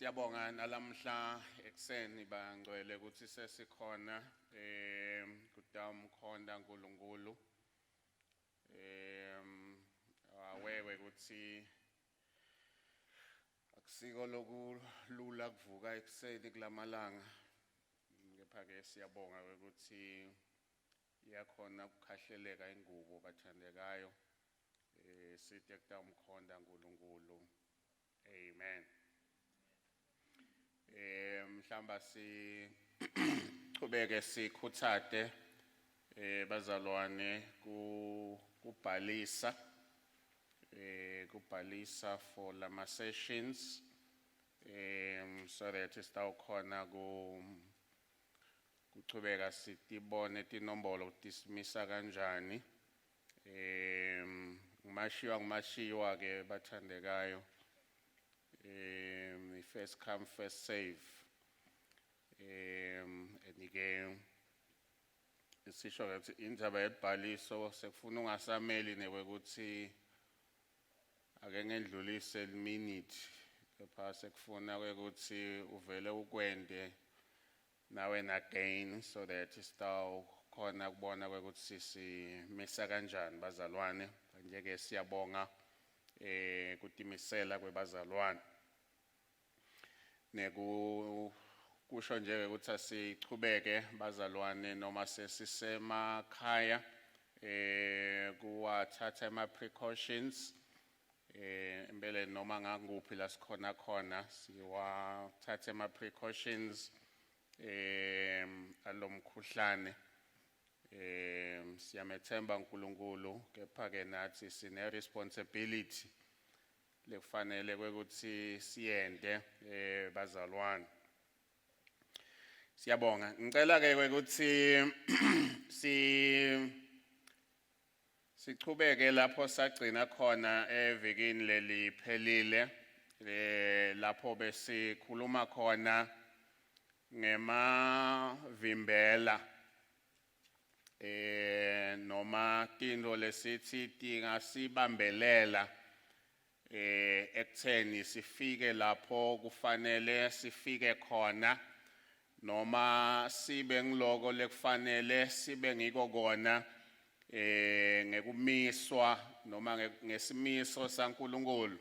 Siyabonga nalamhla ekuseni bangcwele ukuthi sesikhona kutawumkhonta uNkulunkulu. Awewe ukuthi akusiko lokulula kuvuka ekuseni kulamalanga. Kepha ke siyabonga ukuthi iyakhona ukukhahleleka ingubo bathandekayo. Site kutawumkhonta uNkulunkulu. Amen. Mhlamba sichubeke sikhuthate bazalwane ku kubhalisa kubhalisa for lama sessions so that sitawukhona ku kuchubeka sitibone tinombolo tisimisa kanjani. Ngumashiywa ke bathandekayo, first come, first serve. And ke sisho ukuthi indzaba yebhaliso sekufuna ungasameli nekwekuthi ake ngendlulise minute, kepha sekufuna kwekuthi uvele ukwente now and again so that sitawukhona kubona kwekuthi sisimisa kanjani bazalwane. Nje-ke siyabonga kutimisela kwebazalwane neku kusho nje ukuthi asichubeke bazalwane noma sesisemakhaya kuwathatha ama precautions empeleni noma ngakuphi la sikhona khona, siwathathe ama precautions alomkhuhlane. Siyamethemba uNkulunkulu, kepha ke nathi sine responsibility lekufanele kwekuthi siyente bazalwane. Siyabonga. Ngicela ke ukuthi sichubeke lapho sagcina khona evikini leliphelile, lapho besikhuluma khona ngemavimbela noma tinto lesithi tingasibambelela ekutheni sifike lapho kufanele sifike khona noma sibe ngiloko lekufanele sibe ngiko kona ngekumiswa noma ngesimiso saNkulunkulu,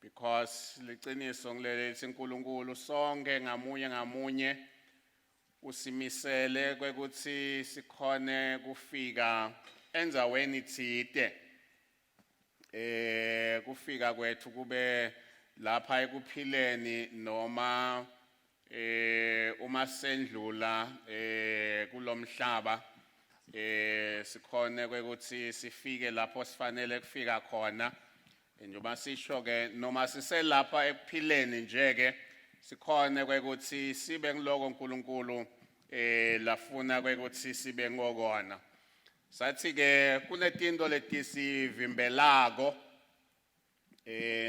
because liciniso ngilele lithi uNkulunkulu sonke ngamunye ngamunye usimisele kwekuthi sikhone kufika endzaweni tsite, kufika kwethu kube lapha ekuphileni noma uma sendlula kulomhlaba, sikhone kwekuthi sifike lapho sifanele kufika khona. Njengoba sisho ke, noma siselapha ekuphileni nje ke, sikhone kwekuthi sibe ngiloko uNkulunkulu lafuna kwekuthi sibe ngokona. Sathi ke kunetinto letisivimbelako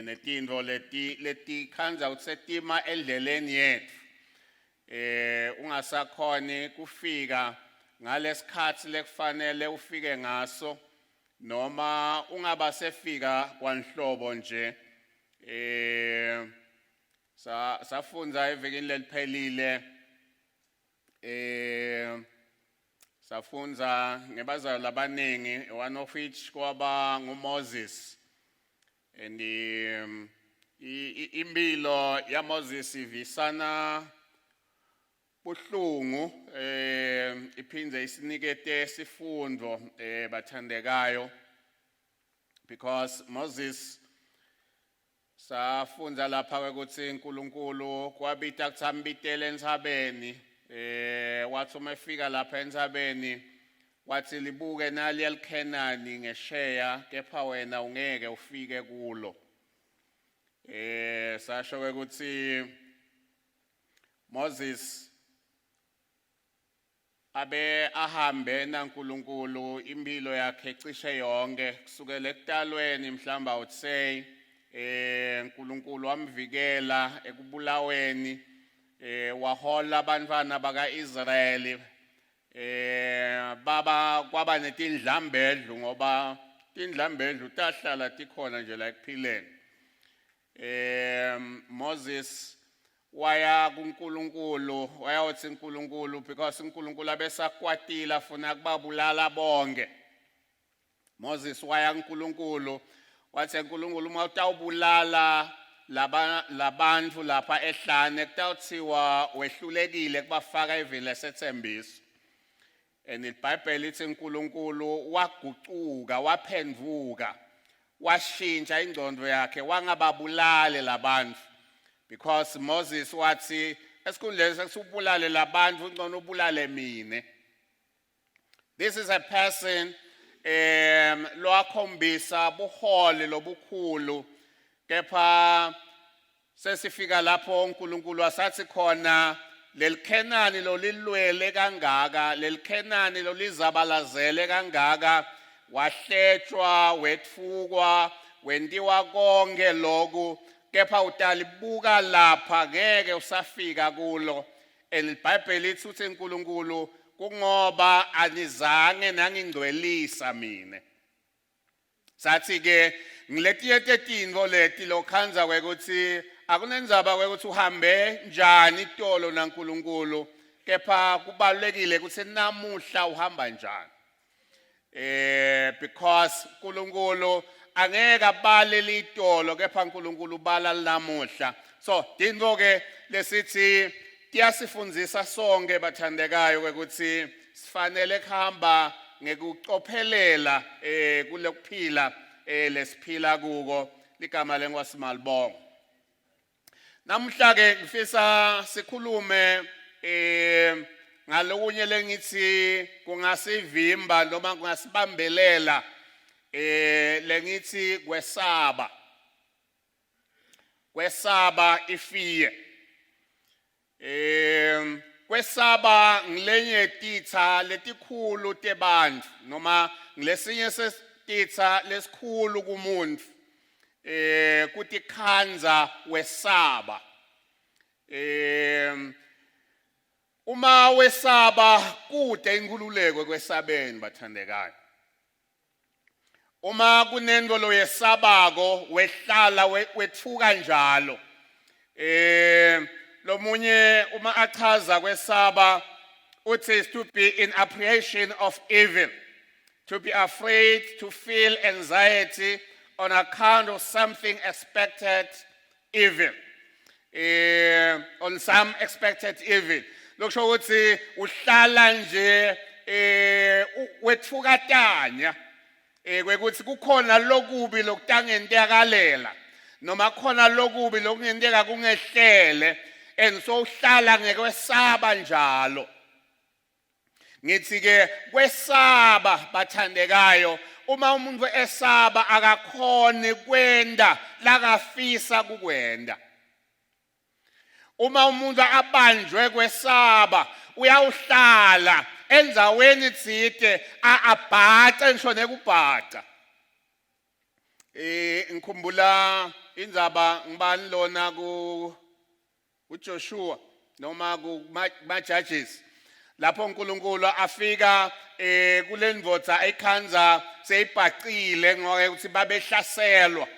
netinto leti letikhandza ukuthi setima endleleni yetfu, ungasakhoni kufika ngalesikhatsi lekufanele ufike ngaso noma ungaba sefika kwanhlobo nje. Safundza evikini leliphelile, safundza ngebazali labaningi, one of which kwaba nguMoses. And impilo yaMoses ivisana buhlungu, iphindze isinikete sifundo bathandekayo, because Moses, safundza lapha ukuthi uNkulunkulu kwabita kuthi ambitele entsabeni. Wathi uma efika lapha entsabeni, wathi, "Libuke nali eliKhenani ngesheya, kepha wena ungeke ufike kulo." Sasho ukuthi Moses abe ahambe naNkulunkulu impilo yakhe cishe yonke kusukela ekutalweni. Mhlawumbe I would say uNkulunkulu wamvikela ekubulaweni, wahola abantwana bakaIsrayeli, baba kwaba netindlambedlu, ngoba tindlambedlu tahlala tikhona nje la ekuphileni. Moses Waya kuNkulunkulu, wayawutsi uNkulunkulu, because uNkulunkulu abesakwatile afuna kubabulala bonke. Moses waya kuNkulunkulu, wathi, "uNkulunkulu, uma utawubulala laba labantfu lapha ehlane, kutawuthiwa wehlulekile kubafaka eveni lesethembiso." And iBhayibheli lithi uNkulunkulu wagucuka, waphenduka, washintsha ingcondo yakhe, wangababulali labantu, because Moses wathi, "Esikhundleni sekuthi ubulale labantu, ngcono ubulale mine." This is a person lwakhombisa buholi lobukhulu, kepha sesifika lapho uNkulunkulu wasathi khona, "Lelikhenani lolilwele kangaka, lelikhenani lolizabalazele kangaka, wahletshwa, wetfukwa, wentiwa konke loku, kepha utalibuka lapha, ngeke usafika kulo." And iBhayibheli lithi uthi uNkulunkulu, "Kungoba anizange nangingcwelisa mina." Sathi ke ngiletinye tetintfo leti lokhandza kwekuthi akunendzaba kwekuthi uhambe njani itolo naNkulunkulu, kepha kubalulekile ukuthi namuhla uhamba njani, because uNkulunkulu angeke abale litolo, kepha uNkulunkulu ubala namuhla. So tintfo ke lesithi tiyasifundzisa sonke, bathandekayo, ukuthi sifanele kuhamba ngekucophelela kulekuphila lesiphila kuko. Ligama leNkosi malibonga. Namuhla ke ngifisa sikhulume ngalokunye lengithi kungasivimba noma kungasibambelela, lengithi kwesaba, kwesaba, i-fear. Kwesaba ngilenye titsa letikhulu tebantfu, noma ngilesinye sesititsa lesikhulu kumuntu, kutikhandza wesaba. Uma wesaba, kude inkhululeko kwesabeni, bathandekayo. Uma kunento loyesabako, wehlala wetfuka njalo. Lomunye uma achaza kwesaba uthi is to be in apprehension of evil, to be afraid, to feel anxiety on account of something expected evil, on some expected evil. Lokusho ukuthi uhlala nje wetfukatanya kwekuthi kukhona lokubi lokutangentekalela, noma khona lokubi lokungenteka kungehlele, and so uhlala ngekwesaba njalo. Ngithi ke kwesaba, bathandekayo, uma umuntu esaba akakhoni kwenda lakafisa kukwenda. Uma umuntu abanjwe kwesaba, uyawuhlala endzaweni tsite, abhace ngisho nekubhaca. Ngikhumbula indzaba, ngibani lona, ku uJoshua noma kuma Judges, lapho uNkulunkulu afika kulendvodza ekhanza seyibhacile ngoba ukuthi babehlaselwa.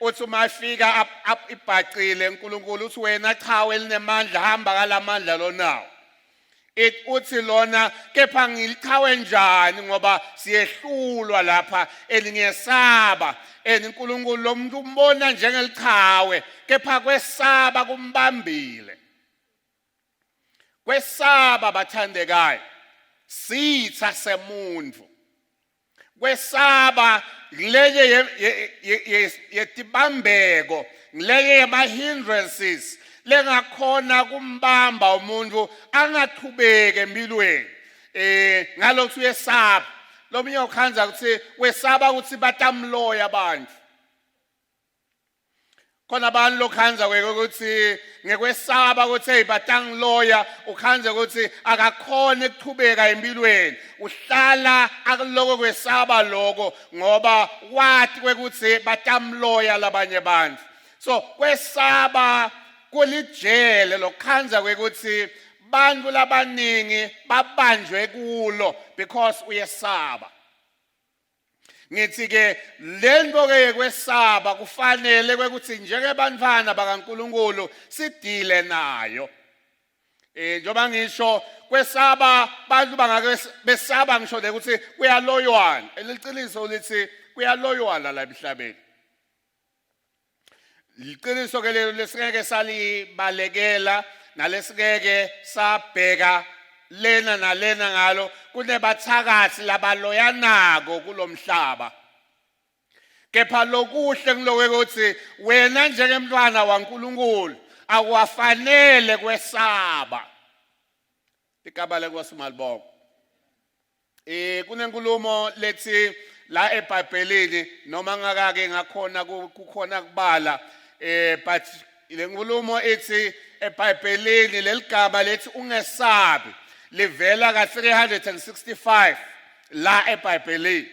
Uthi uma afika ibhacile, uNkulunkulu uthi, "Wena chawe elinemandla, hamba kalamandla lonawo." It uthi lona, "Kepha ngilichawe njani, ngoba siyehlulwa lapha, elingiyesaba?" And uNkulunkulu lo muntu umbona njengelichawe, kepha kwesaba kumbambile. Kwesaba, bathandekayo, sitha semuntu. Kwesaba ngilenye yetibambeko, ngilenye yema-hindrances lengakhona kumbamba umuntu angachubeki empilweni ngalokhu uyesaba. Lomunye ukhandza ukuthi wesaba ukuthi batamloya abantu. Khona abantu lokhandza ukuthi ngekwesaba ukuthi hey, batangiloya, ukhandze ukuthi akakhona ukuchubeka empilweni, uhlala akuloko kwesaba lokho ngoba wati kwekuthi batamloya labanye abantu. So kwesaba kulijele lokhandza kwekuthi bantu labaningi babanjwe kulo because uyesaba. Ngithi ke lento ke yekwesaba kufanele kwekuthi njengebantfwana bakaNkuluNkulu sidile nayo. Eh njoba ngisho kwesaba bantu bangake besaba ngisho lekuthi kuyaloywana. Eliciniso lithi kuyaloywana la emhlabeni. Liqiniso ke lelo lesingeke salibalekela nalesingeke sabheka lena nalena ngalo kunebathakathi labaloyanako kulomhlaba. Kepha lokuhle kuloko ukuthi wena njengemntwana waNkulunkulu akuwafanele kwesaba. Igama lenkosi malibongo. Eh kunenkulumo lethi la eBhayibhelini noma ngakake ngakhona kukhona kubala eh but le nkulumo ithi eBhayibhelini leligama lethi ungesabi livela ka 365 la eBhayibhelini.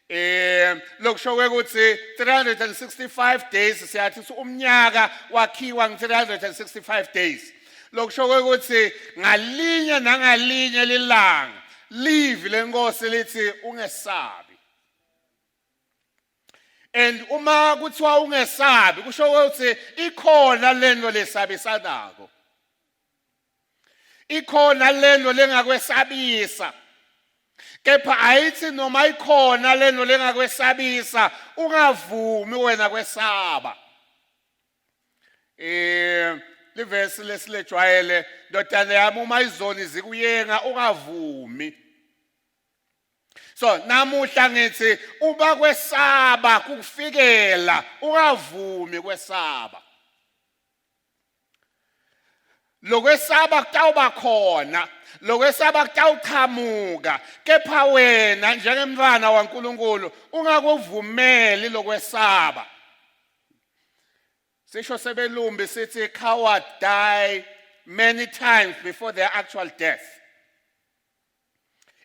Eh lokusho ukuthi 365 days siyathi umnyaka wakhiwa nge 365 days. Lokusho ukuthi ngalinye nangalinye lilanga livi lenkosi lithi ungesabi. And uma kuthiwa ungesabi kusho ukuthi ikhona lento lesabisanako. Ikhona lento lengakwesabisa. Kepha ayithi noma ikhona lento lengakwesabisa ungavumi wena kwesaba. Eh livesi lesilejwayele ndodana yami uma izoni zikuyenga ungavumi. So namuhla ngithi uba kwesaba kukufikela ungavumi kwesaba. Lokwesaba kutawuba khona, lokwesaba kutawuqhamuka, kepha wena njengemntwana waNkulunkulu ungakuvumeli lokwesaba. Sisho sebelumbi sithi coward die many times before their actual death.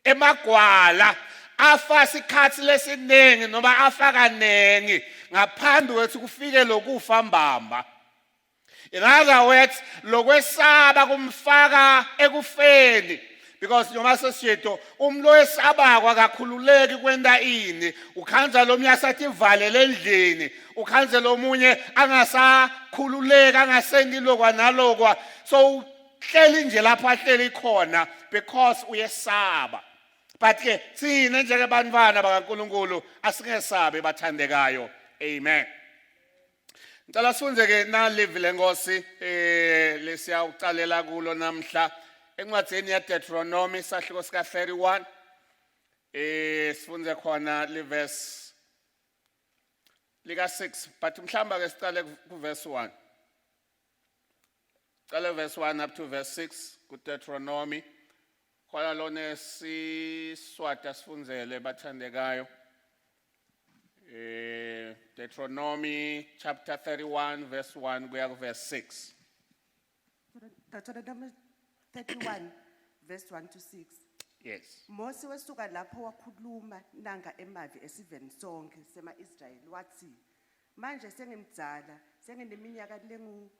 Emagwala afa sikhathi lesiningi noma afa kaningi ngaphambi kwethu kufike lokufa mbamba. In other words, lokwesaba kumfaka ekufeni because noma sesishito umuntu oyesabako akakhululeki kwenta ini ukhanza lo munye asativalele endlini ukhanze lo munye angasakhululeki angasenti lokwa nalokwa so hleli nje lapho ahleli khona because uyesaba but ke thina njengebantwana bakaNkuluNkulu asingesabi bathandekayo amen. Ngicela sifunde ke nalivi lenkosi eh lesiyawucalela kulo namhla encwadini ya Deuteronomy sahluko sika 31 eh sifunde khona le verse lika 6 but mhlamba ke sicale ku verse 1. Cale verse 1 up to verse 6 ku Deuteronomy. Khona lona siswati asifundzele bathandekayo. Eh Deuteronomy chapter 31 verse 1 kuya ku verse 6. Deuteronomy 31 verse 1 to 6. Yes. Mose wesuka lapho wakhuluma nanga emavi esiveni sonke sema-Israyeli wathi, Manje sengimdzala, sengineminyaka lengu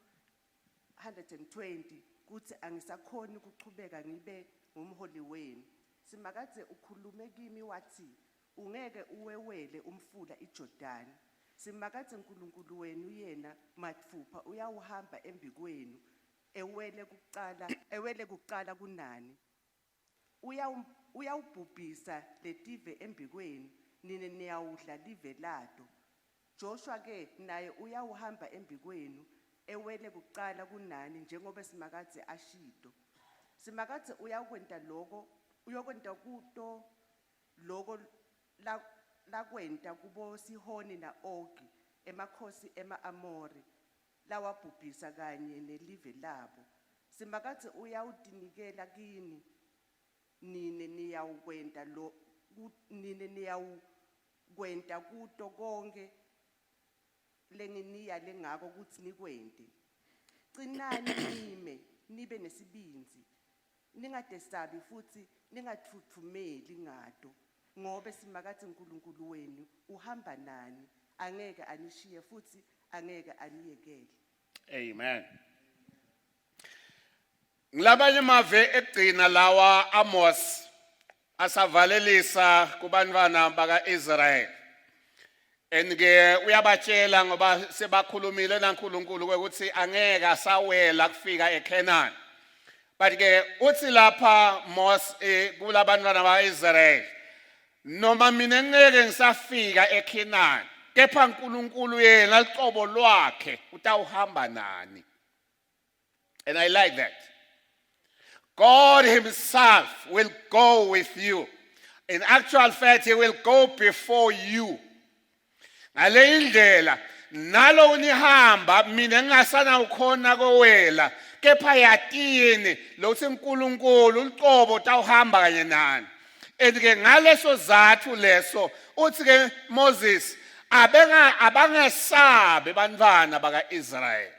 120 kutsi angisakhoni kuchubeka ngibe ngumholi wenu. Simakadze ukhulume kimi watsi, Ungeke uwewele umfula iJordani. Simakadze Nkulunkulu wenu yena matfupha uyawuhamba embikwenu, ewele kucala, ewele kucala kunani. Uyawubhubhisa letive embikwenu, nine niyawudla live lato. Joshua-ke naye uyawuhamba embikwenu, ewele kucala kunani njengobe Simakadze ashito. Simakadze uyawukwenta loko, uyokwenta kuto loko lakwenta kuboSihoni na-Ogi, emakhosi ema-Amori, lawabhubhisa kanye nelive labo. Simakadze uyawutinikela kini, nine niyawukwenta lo, nine niyawukwenta kuto konkhe lenginiyale ngako kutsi nikwente. Cinani nime, nibe nesibindzi. Ningatesabi futsi ningatfutfumeli ngato, ngobe Simakadze Nkulunkulu wenu uhamba nani, angeke anishiye futsi angeke aniyekele. Amen. Ngilabanye mave ekugcina lawa Amos asavalelisa kubantwana baka-Israyeli. And ke uyabatshela ngoba sebakhulumile naNkulunkulu ukuthi angeke asawela kufika eCanaan. But ke uthi lapha Mos kulabantwana baIsrael, noma mina ngeke ngisafika eCanaan, kepha uNkulunkulu yena licobo lwakhe utawuhamba nani. And I like that. God himself will go with you. In actual fact, he will go before you. Ngale indlela nalo nihamba, mina ngingasana ukhona kowela, kepha yatini lokuthi uNkulunkulu uliqobo utawuhamba kanye nani. And ke ngaleso zathu leso uthi ke Moses abenga abangesabe bantwana bakaIsrael.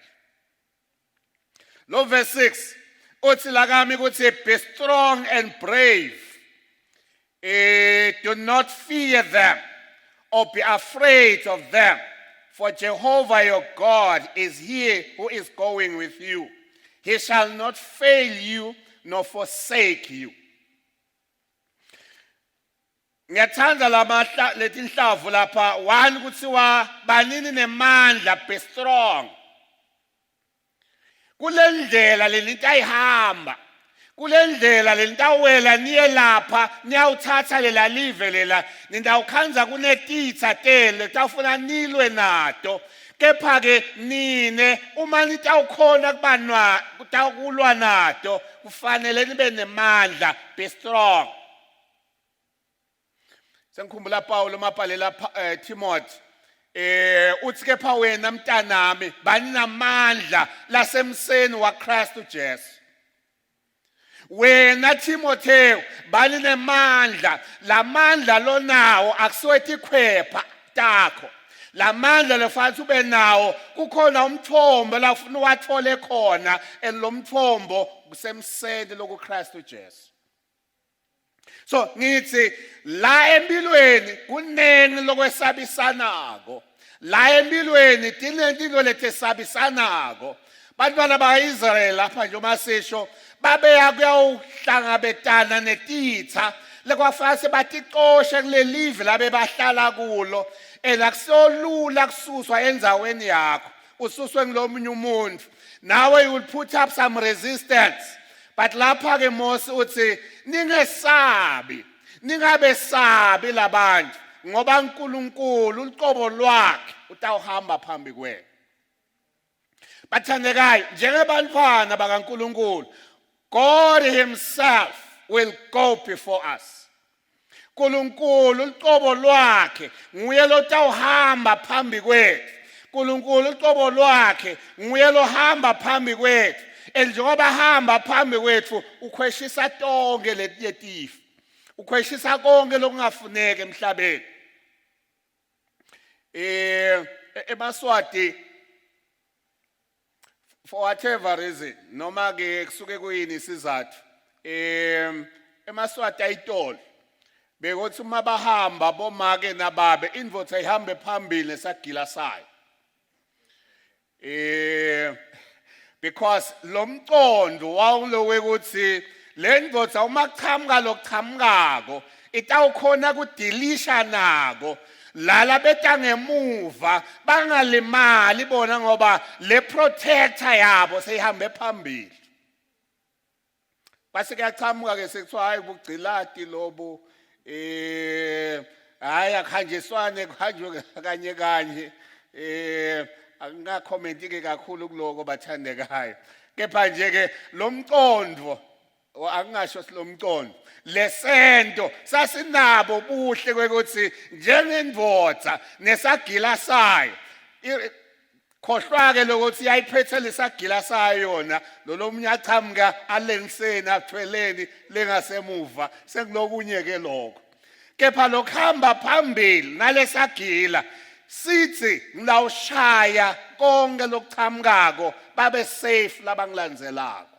Lo verse 6 uthi lakami ukuthi, "Be strong and brave. Do not fear them or be afraid of them, for Jehovah your God is he who is going with you. He shall not fail you nor forsake you." Ngiyathanda lamahla letinhlavu lapha. One, kuthiwa banini nemandla, be strong. Kule ndlela lenitayihamba, kule ndlela lenitawela niye lapha niyawuthatha lela live lela, nitawukhandza kunetitsa tenu letawufuna nilwe nato, kepha-ke nine uma nitawukhona kubanwa kutawukulwa nato, kufanele nibe nemandla, be strong. Sengikhumbula Paul mabhalela Timothy, uthi, "Kepha wena mntanami, baninamandla lasemseni waKristu Jesu." Wena Timotheo, bani nemandla. Lamandla lonawo akusiwe tikhwepha takho. Lamandla lefanele ube nawo, kukhona umthombo la ufuna uwathole khona, and lo mthombo kusemseni lokuKristu Jesu. So ngithi la empilweni kunengi lokwesabisanako. La empilweni tinento letesabisanako. Bantwana ba-Israyeli lapha, njengoba sisho, babeya kuyawuhlangabetana netitha lekwafaka sebaticoshe kulelive labe bahlala kulo, and akusolula kususwa endzaweni yakho ususwe ngilomunye umuntu. Nawe you will put up some resistance. But lapha ke Mose uthi, "Ningesabi, ningabesabi labantu, ngoba uNkulunkulu uliqobo lwakhe utawuhamba phambi kwenu." Bathandekayo, njengebantwana bakaNkulunkulu, God himself will go before us. uNkulunkulu uliqobo lwakhe nguye lotawuhamba phambi kwethu. uNkulunkulu uliqobo lwakhe nguye lohamba phambi kwethu, and njengoba hamba phambi kwethu ukhweshisa tonke letinye tifo, ukhweshisa konke lokungafuneki emhlabeni. EmaSwati, for whatever reason, noma ke kusuke kuyini isizathu, emaSwati ayitolo bekuthi uma bahamba bomake nababe, indvodza ihambe phambili nesagila sayo, because lo mcondo wawulo ukuthi le ndvodza uma kuchamuka lokuchamukako itawukhona kudilisha nako lala beta ngemuva, bangalimali bona, ngoba le protector yabo seyihambe phambili. Base kuyachamuka ke sekuthiwa, "Hayi, bugcilati lobu, hayi, akuhanjiswane, kuhanjwe kanye kanye." Angingakhomenti ke kakhulu kuloko, bathandekayo, kepha nje ke lo mcondo, angingasho silomcondo, lesento sasinabo buhle kwekuthi njengendvodza nesagila sayo. Khohlwa ke lokuthi yayiphethe lesagila sayo yona, lo lomunye achamuka alengiseni athweleni lengasemuva, sekulokunye ke lokho, kepha lokuhamba phambili nalesagila sithi, "Ngilawushaya konke lokuchamukako, babe safe labangilandzelako."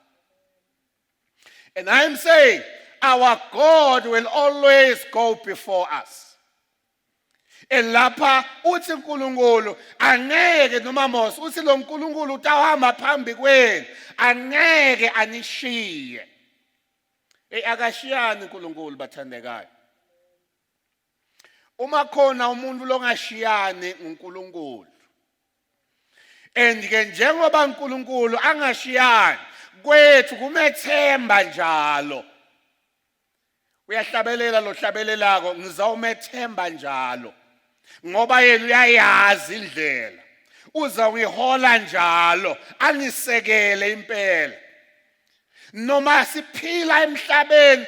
And I'm saying our God will always go before us. Elapha uthi uNkulunkulu angeke, noma Mose uthi lo nkulunkulu utawuhamba phambi kwenu, angeke anishiye. Hey, akashiyani uNkulunkulu, bathandekayo. Uma khona umuntu longashiyani nguNkulunkulu. And ke njengoba uNkulunkulu angashiyani kwethu kumethemba njalo. Uyahlabelela lohlabelelako ngizawumethemba njalo. Ngoba yena uyayazi indlela. Uzawuyihola njalo angisekele impela. Noma siphila emhlabeni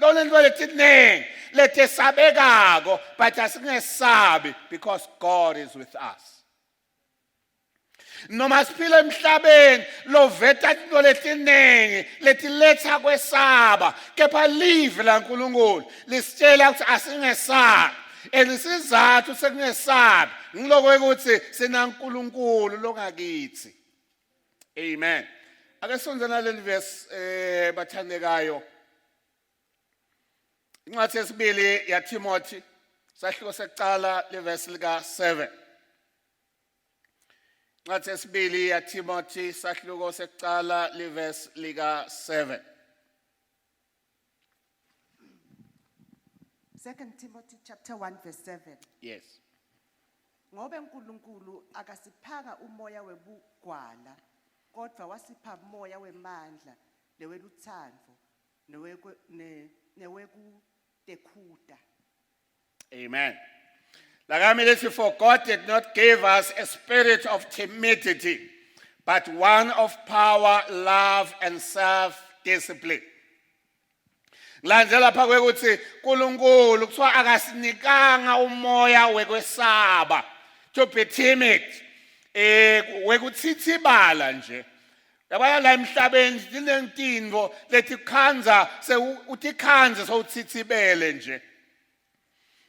lonento letiningi letesabekako, but asingesabi because God is with us. Noma siphila emhlabeni loveta into letiningi letiletha kwesaba, kepha live laNkulunkulu lisitshela ukuthi asingesabi. And isizathu sekungesabi ngiloko ukuthi sinaNkulunkulu longakithi. Amen. Ake sonze naleli verse bathandekayo. Incwadi yesibili yaTimothy sahluko sekuqala leverse lika 7. Incwadi yesibili yaTimothy sahluko sekuqala leverse lika 7. 2 Timothy chapter 1 verse 7. Yes. Ngobe uNkulunkulu akasiphanga umoya webugwala kodwa wasipha umoya wemandla neweluthando newekutekhuta. Amen. Lakami lithi, for God did not give us a spirit of timidity, but one of power, love and self-discipline. Ngilandela lapha kwekuthi uNkulunkulu kuthiwa akasinikanga umoya wekwesaba, to be timid, wekuthithibala nje. Yabona la emhlabeni sinentinto letikhandza utikhandze sowuthithibele nje.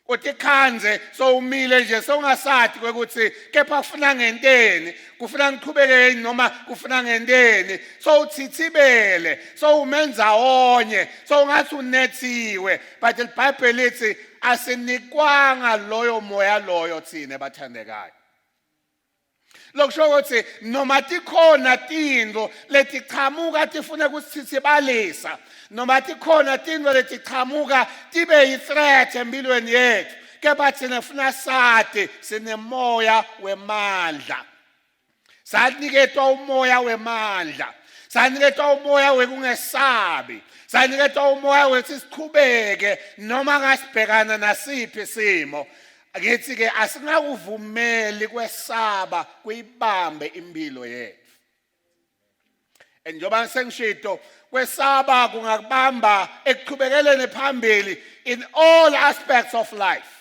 Utikhandze sowumile nje sowungasathi kwekuthi kepha kufuna ngenteni, kufuna ngiqhubeke noma kufuna ngenteni, sowuthithibele, sowumenza onye, sowungathi unethiwe. But iBhayibheli lithi asinikwanga loyo moya loyo thina bathandekayo. Lokusho ukuthi noma tikhona tintfo letichamuka tifuna kusithibalisa, noma tikhona tintfo letichamuka tibe yi-threat empilweni yethu, kepha thina funa sati sinemoya wemandla. Saniketwa umoya wemandla, saniketwa umoya wekungesabi, saniketwa umoya wethu siqhubeke noma ngasibhekana nasiphi isimo. Ngithi ke asingakuvumeli kwesaba kuyibambe impilo yethu. Njengoba sengishito, kwesaba kungakubamba ekuqhubekeleni phambili in all aspects of life.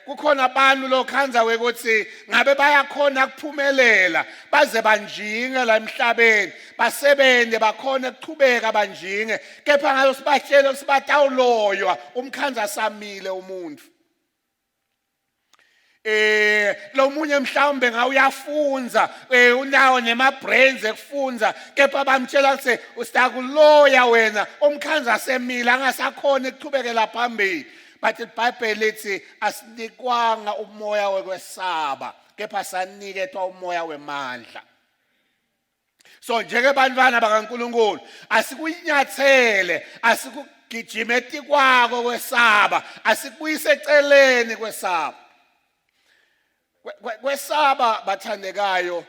Kukhona abantu lokhandza ukuthi ngabe bayakhona ukuphumelela baze banjinge la emhlabeni, basebenze bakhona ukuqhubeka banjinge, kepha ngalo sibatshele sibatawuloywa umkhandza samile umuntu. Lo munye mhlawumbe nga uyafunza, unawo nema brains ekufunza, kepha bamtshela ukuthi usitakuloya wena, umkhandza semile angasakhona ukuqhubekela phambili. But iBhayibheli lithi asinikwanga umoya wekwesaba, kepha saniketwa umoya wemandla. So njengebantwana bakaNkulunkulu asikunyathele, asikugijime etikwako kwesaba, asikubuyise eceleni kwesaba. Kwesaba bathandekayo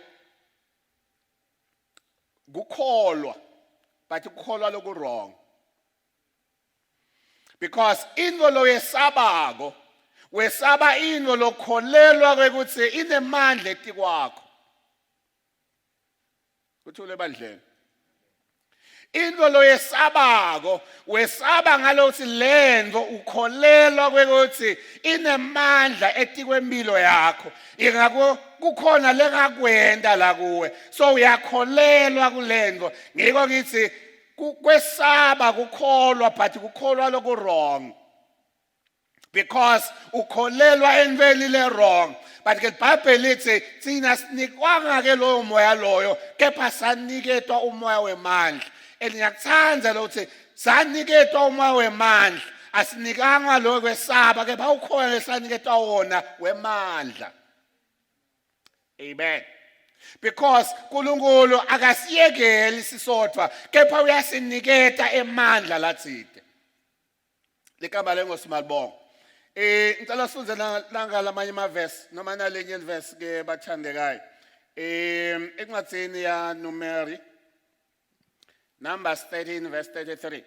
kukholwa, but kukholwa loku wrong. Because into loyesabako, wesaba into lokholelwa kwekuthi inemandla etikwakho. Kuthule bandleni. Into loyesabako, wesaba ngalokuthi lento ukholelwa kwekuthi inemandla etikwempilo yakho. Ingako kukhona lengakwenta la kuwe. So uyakholelwa kulento. Ngiko ngithi kwesaba kukholwa, but kukholwa loku wrong. Because ukholelwa entweni le wrong. But ke iBhayibheli lithi thina sinikwanga ke loyo moya loyo, kepha saniketwa umoya wemandla. And ngiyakuthanda lokuthi saniketwa umoya wemandla, asinikangwa lo kwesaba, kepha ukhona lesaniketwa wona wemandla. Amen. Because uNkulunkulu akasiyekeli sisodwa, kepha uyasiniketa emandla latsite. Ligama lenkosi malibongo. Eh ngicela sifunde nanga lamanye amavesi noma nalenye ivesi ke bathandekayo. Eh encwadzini ya Numeri Numbers 13 verse 33.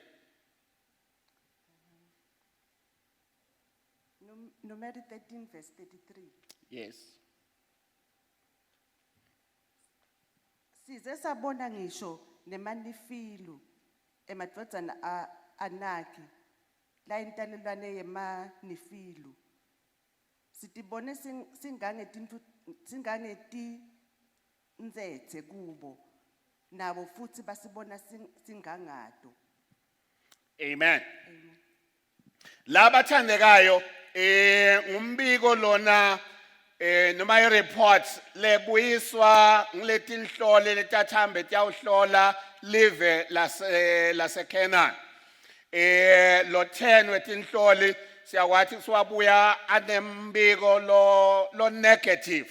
Numeri 13 verse 33. Yes. Size sabona ngisho nemanifilu emadvodzana a Anaki layintalelwane yemanifilu. Sitibone singange tintfu singange tintsetse kubo nabo futsi basibona singangato. Amen. Labathandekayo eh ngumbiko lona eh noma i-report lebuyiswa ngiletinhlole letathambe tiyawuhlola live lase laseCanaan. Eh lo 10 wetinhloli siyakwathi siwabuya anembiko lo lo negative.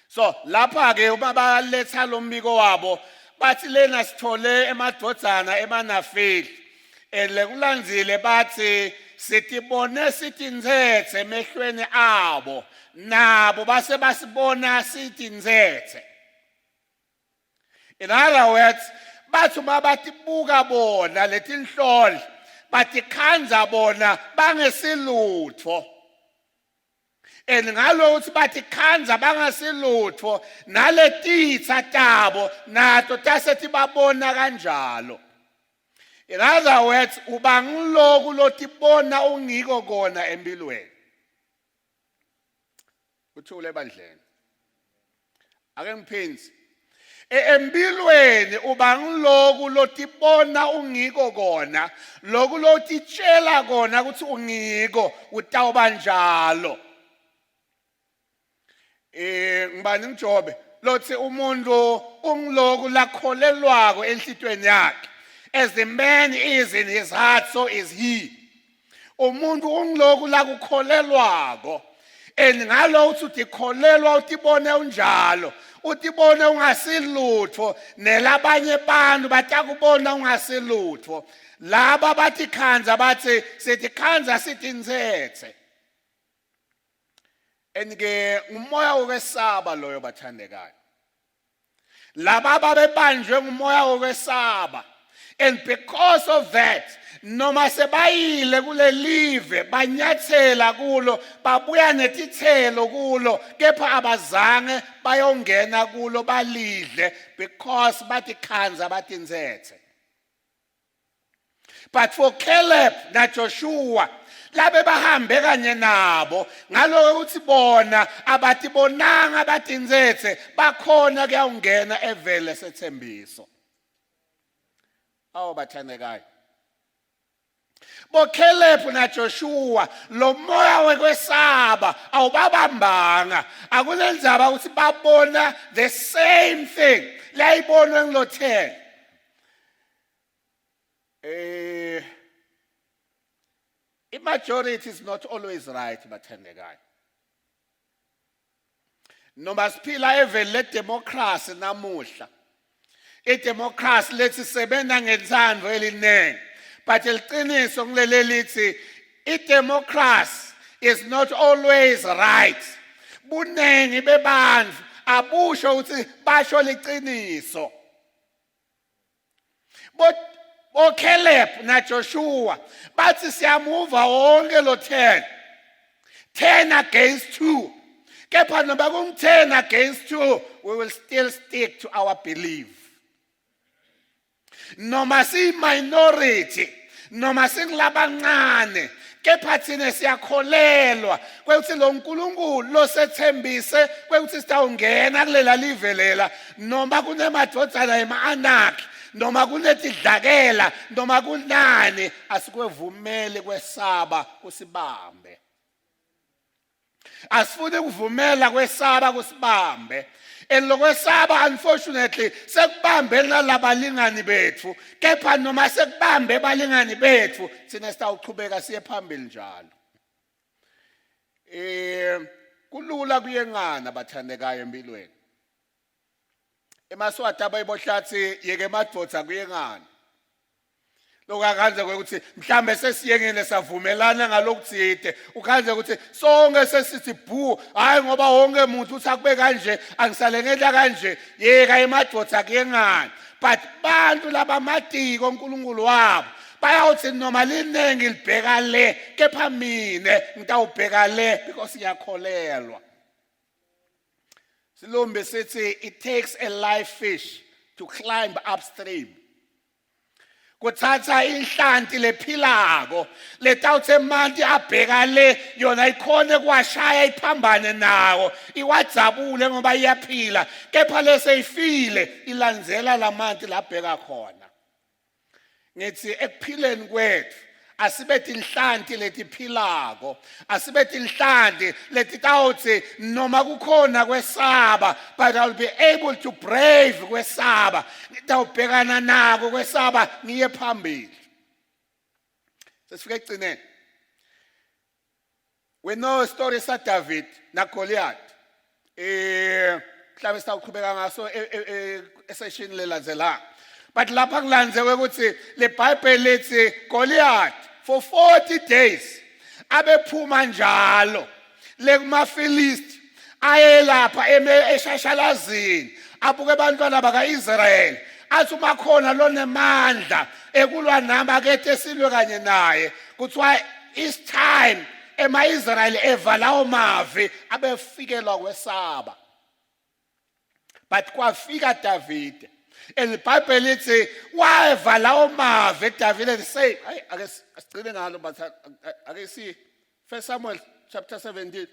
So lapha ke uma baletha lo mbiko wabo bathi lena sithole emadvodzana emanafili and lekulandzile bathi sitibone sitintsetse emehlweni abo nabo base basibona sitintsetse. In other words, bathi uma batibuka bona letinhloli batikhandza bona bangesilutfo. And ngalokuthi bathi khandza bangasilutfo naletitsa tabo nato tase tibabona kanjalo. In other words, uba ngiloku lotibona ungiko kona empilweni. Uthule ebandleni. Ake ngiphindze. Empilweni uba ngiloku lotibona ungiko kona, loku lotitshela kona ukuthi ungiko utawuba njalo. Eh ngibani ngijobe lothi umuntu ungiloku lakholelwako enhlitweni yakhe. As the man is in his heart so is he. Umuntu ungiloku lakukholelwako and ngalo uthi utikholelwa utibone unjalo utibone ungasilutho nelabanye bantu batakubona ungasilutho laba bathi khanza bathi sithi khanza sithi ntsetse and ke umoya wokwesaba loyo bathandekayo laba babebanjwe ngumoya wokwesaba and because of that noma sebayile kulelive banyathela kulo babuya netithelo kulo kepha abazange bayongena kulo balidle because bathi khanza bathi ntsetse. But for Caleb naJoshua labe bahambe kanye nabo ngaloko ukuthi bona abatibonanga batintsetse bakhona kuyawungena evele sethembiso. Awu bathandekayo. BoCaleb naJoshua lo moya wekwesaba awubabambanga akunendzaba ukuthi babona the same thing layibonwe ngilothele Eh i-majority is not always right bathandekayo. Noma siphila eveni ledemocracy namuhla. Idemocracy lethi sebenza ngenthando eliningi. But liqiniso kuleli lithi idemocracy is not always right. Buningi bebantu abusho ukuthi basho liqiniso. boCaleb naJoshua bathi siyamuva wonke lo 10 10 against 2 kepha noma kum 10 against 2 we will still stick to our belief noma siyi minority noma singulabancane kepha thina siyakholelwa kwekuthi lo nkulunkulu losethembise kwekuthi sitawungena kulela live lela noma kunemadvodzana ema-anaki noma kunetidlakela noma kunani asikwevumeli kwesaba kusibambe. Asifuni ukuvumela kwesaba kusibambe. And lokwesaba unfortunately sekubambe nalabalingani bethu kepha noma sekubambe balingani bethu thina sitawuchubeka siye phambili njalo. Eh kulula kuyengana bathandekayo empilweni. EmaSwati abayibohlathi yeke emadvodza kuyengana. Lokakhanze ukuthi mhlambe sesiyengene savumelana ngalokuthide, ukhanze ukuthi sonke sesithi bhu, hayi ngoba wonke umuntu uthi akube kanje, angisale ngedla kanje, yeka emadoda kuyengana. But bantu labamatiko uNkulunkulu wabo bayawuthi noma liningi libheka le, kepha mina ngitawubheka le because ngiyakholelwa. Silumbi sithi it takes a live fish to climb upstream. Kuthatha inhlanti lephilako letawuthe emanti abheka le, yona ikhone kwashaya iphambane nawo iwadzabule ngoba iyaphila, kepha leseyifile ilandzela lamanti labheka khona. Ngithi ekuphileni kwethu asibe tinhlanti letiphilako, asibe tinhlanti letitawutsi noma kukhona kwesaba, but I'll be able to brave kwesaba, ngitawubhekana nako kwesaba ngiye phambili. Sesifike ekugcineni. We know story sa David na Goliath. Mhlawumbe sitawuqhubeka ngaso esession lelandzelako. But lapha kulandzewe ukuthi le Bible lithi Goliath for 40 days abephuma njalo le kumaFilisti, ayelapha eme eshashalazini abuke abantwana bakaIsrael, athi uma khona lonemandla ekulwa nami akethe silwe kanye naye. Kuthiwa it's time ema-Israyeli eva lawo mavi abefikelwa kwesaba. But kwafika Davide, eliBhayibheli lithi weva lawo mavi Davide say, hayi, ake sigcine ngalo, but ake si First Samuel chapter 17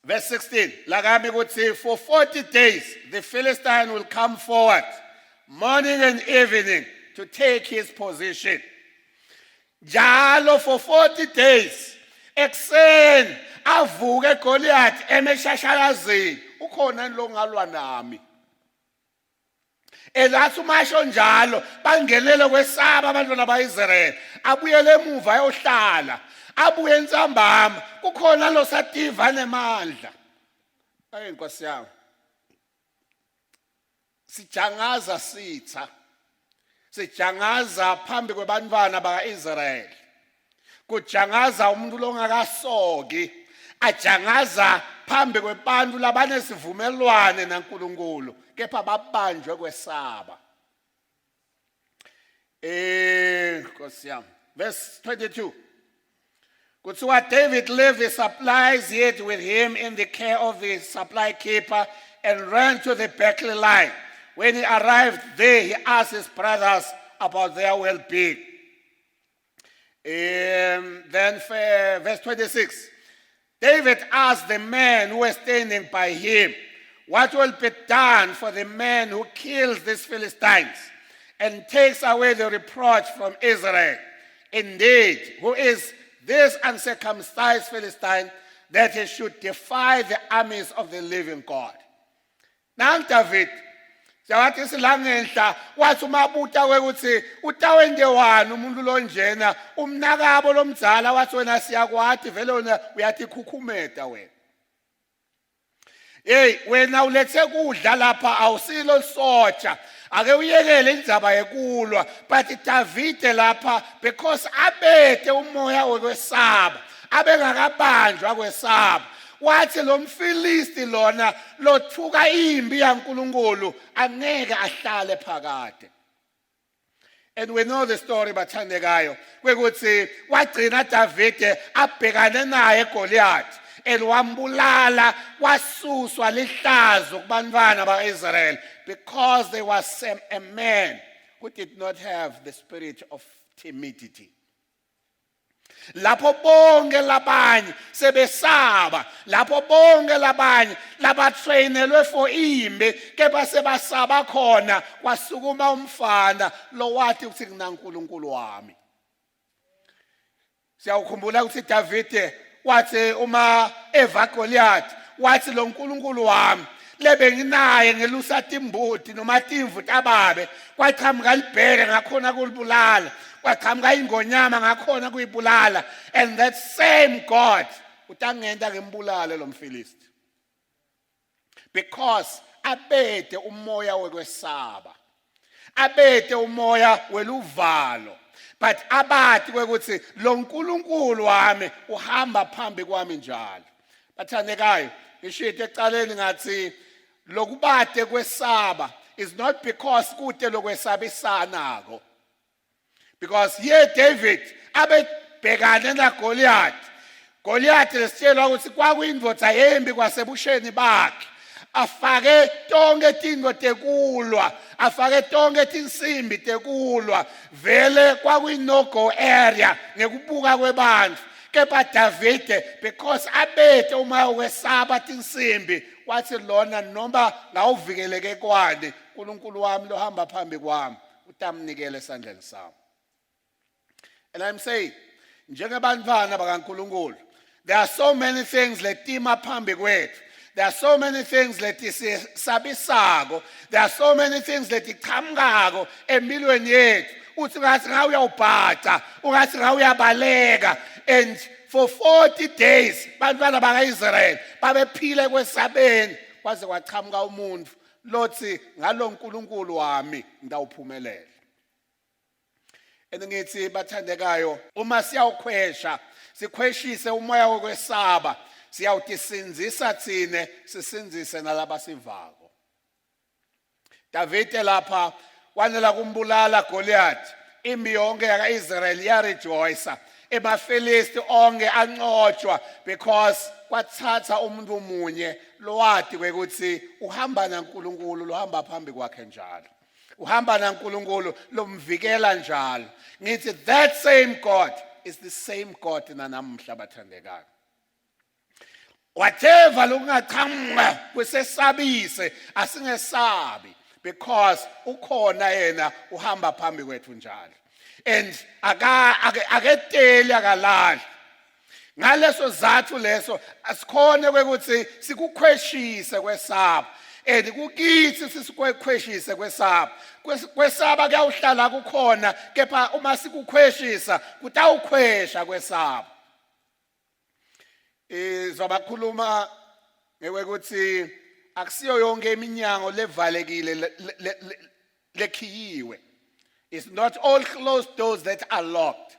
verse 16 lakami kuthi for 40 days the Philistine will come forward morning and evening to take his position. Njalo for 40 days ekuseni avuke Goliath emeshashalazini, ukhona lo ngalwa nami? Elathi umasho njalo bangenele kwesaba abantwana baIsrael, abuyele emuva ayohlala, abuye entsambama kukhona lo sativa nemandla. Ayi Nkosi yami, sijangaza sitha, sijangaza phambi kwebantwana bakaIsrael, kujangaza umuntu longakasoki, ajangaza phambi kwebantu labanesivumelwane naNkulunkulu, kepha babanjwe kwesaba. Nkosi yami, verse 22 kuthiwa David left the supplies yet with him in the care of the supply keeper and ran to the battle line. When he arrived there, he asked his brothers about their well-being. Then verse 26, David asked the men who were standing by him, "What will be done for the man who kills these Philistines and takes away the reproach from Israel? Indeed, who is this uncircumcised Philistine that he should defy the armies of the living God?" Nang David siyawathi silangenhla wathi umabuta kwekuthi utawente wani umuntu lonjena, umnakabo lomdzala wathi wena siyakwati vele, wena uyathi khukhumeta wena. Hey wena ulethe kudla lapha, awusilo lisotsha, ake uyekele indzaba yekulwa. But Davide lapha, because abethe umoya wekwesaba, abengakabanjwa kwesaba, wathi lo mFilisti lona lothuka impi yaNkulunkulu angeke ahlale phakade. And we know the story, bathandekayo, kwekuthi wagcina Davide abhekane naye Goliath and wambulala, wasuswa lihlazo kubantwana baIsrael because there was a man who did not have the spirit of timidity. Lapho bonke labanye sebesaba, lapho bonke labanye labatrainelwe for impi kepha sebasaba khona, kwasukuma umfana lowathi ukuthi kunaNkulunkulu wami. Siyawukhumbula ukuthi Davide wathi uma eva Goliath wathi lo nkulunkulu wami lebe nginaye ngelusa timbuti noma timvu tababe, kwaqhamuka libhele ngakhona kulibulala, kwaqhamuka ingonyama ngakhona kuyibulala, and that same God utangenta ngembulale lo mFilisti, because abede umoya wekwesaba. Abete umoya weluvalo, but abati kwekuthi lo nkulunkulu wami uhamba phambi kwami njalo. Bathandekayo, ngishito ekucaleni ngathi lokubate kwesaba is not because kute lokwesabisanako, because here David abebhekane naGoliath. Goliath lesitshelwa ukuthi kwakuyindvodza yembi kwasebusheni bakhe, afake tonke tintfo tekulwa, afake tonke tinsimbi tekulwa, vele kwakuyi-no-go area ngekubuka kwebantfu. Kepha Davide, because abete uma ukwesaba tinsimbi, wathi lona noma ngawuvikeleke kwani, uNkulunkulu wami lohamba phambi kwami utamnikela esandleni sami. And I'm saying, njengebantwana bakaNkulunkulu, there are so many things letima phambi kwethu. There are so many things letisabisako. There are so many things letichamukako empilweni yethu. Uthi ngathi ngawe uyawubhaca, ungathi ngawe uyabaleka. And for 40 days bantwana bakaIsrael babephile kwesabeni, kwaze kwachamuka umuntu lothi ngalo nkulunkulu wami ngitawuphumelela. And ngithi bathandekayo, uma siyawukhwesha, sikhweshise umoya wokwesaba, siyawutisindzisa thine, sisindzise nalabasivako. Davide lapha wanela kumbulala Goliath, impi yonke yaka-Israyeli yarejoyisa, emaFilisti onke anqotshwa, because kwathatha umuntu munye lowati kwekuthi uhamba naNkulunkulu, lohamba phambi kwakhe njalo, uhamba naNkulunkulu lomvikela njalo. Ngithi that same God is the same God nanamhla, bathandekayo. Whatever lokungaqhamuka kusesabise, asingesabi, because ukhona yena uhamba phambi kwethu njalo, and aka aketeli, akalali. Ngaleso zathu leso asikhone kwekuthi sikukhweshise kwesaba, and kukithi sisikwekhweshise kwesaba. Kwesaba kuyawuhlala kukhona, kepha uma sikukhweshisa kutawukhwesha kwesaba. Izobakhuluma ngewekuthi akusiyo yonke iminyango levalekile lekhiyiwe. It's not all closed doors that are locked.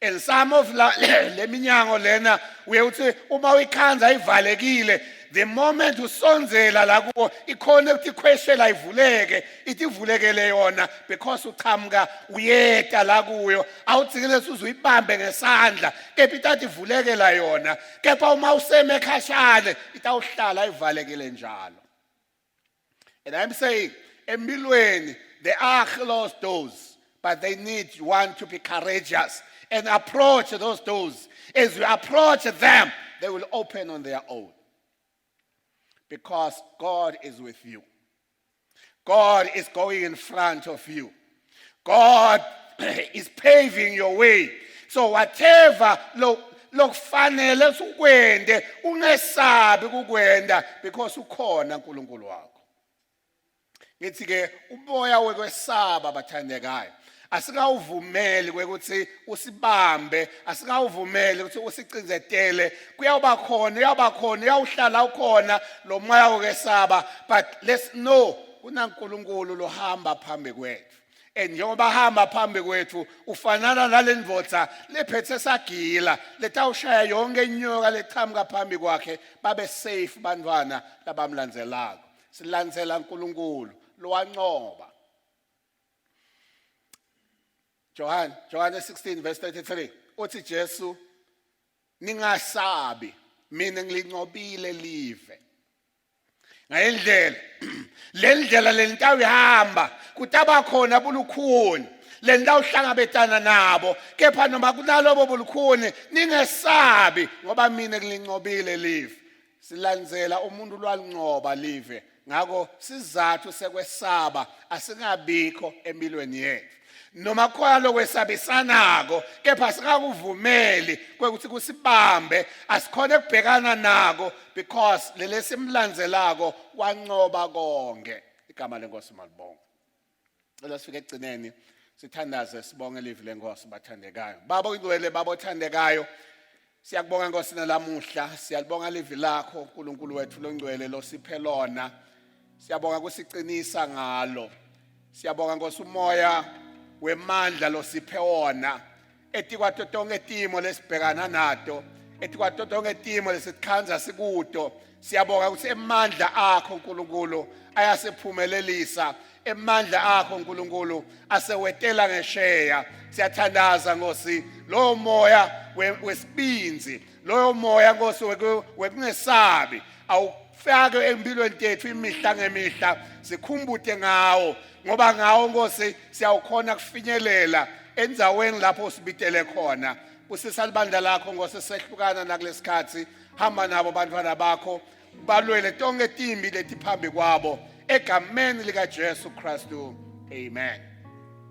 And some of la le minyango lena uye uthi uma uyikhanza ivalekile, the moment usonzela la kuwo ikhona ukuthi ikhweshela ivuleke, ithi ivulekele yona because uchamuka uyeta la kuyo, awudzikile uze uyibambe ngesandla, kepha ithatha ivulekela yona. Kepha uma useme ekhashane itawuhlala ivalekile njalo. And I'm saying, empilweni there are closed doors, but they need one to be courageous and approach those doors. As you approach them, they will open on their own, because God is with you. God is going in front of you. God is paving your way. So whatever lo lokufanele ukwende, ungesabi kukwenda, because ukhona uNkulunkulu wakho. Ngithi ke umoya wekwesaba, bathandekayo, asikawuvumeli kwekuthi usibambe, asikawuvumeli ukuthi usicindzetele. Kuyawuba khona, uyawuba khona, uyawuhlala ukhona lo moya wokwesaba, but let's know kunaNkulunkulu lohamba phambi kwethu. And njengoba hamba phambi kwethu, ufanana nale ndvodza lephethe sagila letawushaya yonke inyoka lechamuka phambi kwakhe, babe safe bantwana labamlandzelako. Silandzela uNkulunkulu lowancoba. John 16 verse 33 uthi Jesu, "Ningasabi, mina ngilincobile live." Ngayindlela le ndlela lentawuhamba kutaba khona bulukhuni lentawuhlangabetana nabo, kepha noma kunalobo bulukhuni ningesabi, ngoba mina ngilincobile live. Silandzela umuntu lwalincoba live, ngako sizathu sekwesaba asingabikho empilweni yethu. Noma khona lokwesabisanako, kepha singakuvumeli kwekuthi kusibambe, asikhone kubhekana nako, because lelesimlandzelako wancoba konke. Igama lenkosi malibonga. Cela sifike ekugcineni, sithandaze, sibonge livi lenkosi. Bathandekayo, Baba oyingcwele, Baba othandekayo, siyakubonga Nkosi nalamuhla, siyalibonga livi lakho, uNkulunkulu wethu longcwele losiphe lona. Siyabonga kusiqinisa ngalo. Siyabonga Nkosi umoya wemandla losiphe wona etikwato tonke timo lesibhekana nato, etikwato tonke timo lesikhandza sikuto. Siyabonga ukuthi emandla akho Nkulunkulu ayasiphumelelisa, emandla akho Nkulunkulu asewetela ngesheya. Siyathandaza Nkosi, lowo moya wesibinzi, loyo moya Nkosi wekungesabi awufake empilweni tethu imihla ngemihla, sikhumbute ngawo, ngoba ngawo Nkosi siyawukhona kufinyelela endzaweni lapho usibitele khona. Busisa libandla lakho Nkosi, sehlukana nakulesikhathi, hamba nabo bantwana bakho, balwele tonke timbi letiphambi kwabo, egameni lika Jesu Kristu, amen.